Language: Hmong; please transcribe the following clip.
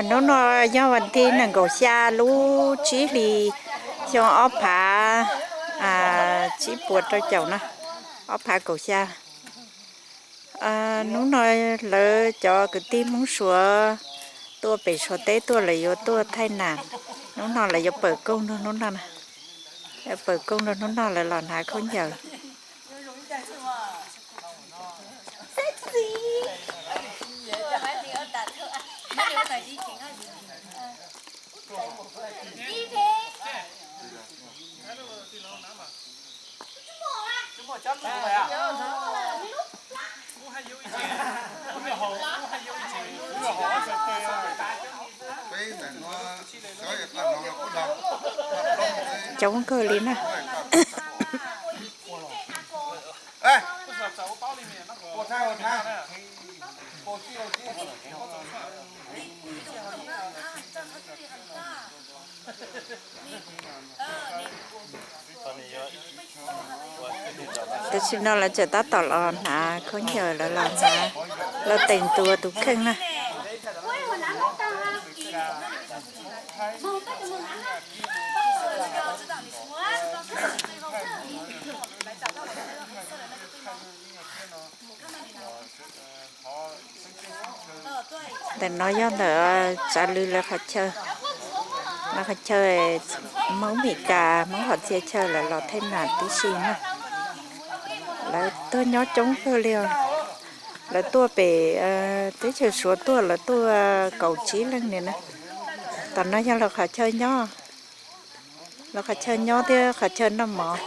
Hnub no yog vas thib nees nkaum xya lub tsib hlis xyoo ob phav tsib puas rau caum na, ob phav kaum xya. Hnub no lawv cov kwv tij Hmoob Suav tuaj pem Suav teb tuaj, lawv yuav tuaj thaij nas. Hnub no lawv yuav pawm kooj nrog hnub no, pawm kooj nrog hnub no lawv los hnav khaub ncaws. Coob kawg li na. Tam sim no lawv tseem tab tom los hnav khaub ncaws, lawv los hnav, los teem tus tus kheej na. Ntawm no yog ntawm tsav lws lawv qhov chaw, lawv qhov chaw Hmoob Mes Kas, Hmoob qhov txhia chaw lawv los thaij nas tib si na. Lawv tuaj nyob coob kawg li os. Lawv tuaj pem teb chaws Suav tuaj lawv tuaj kaum tsib leej niam na. Tom no yog lawv qhov chaw nyob, lawv qhov chaw nyob thiab qhov chaw noj mov.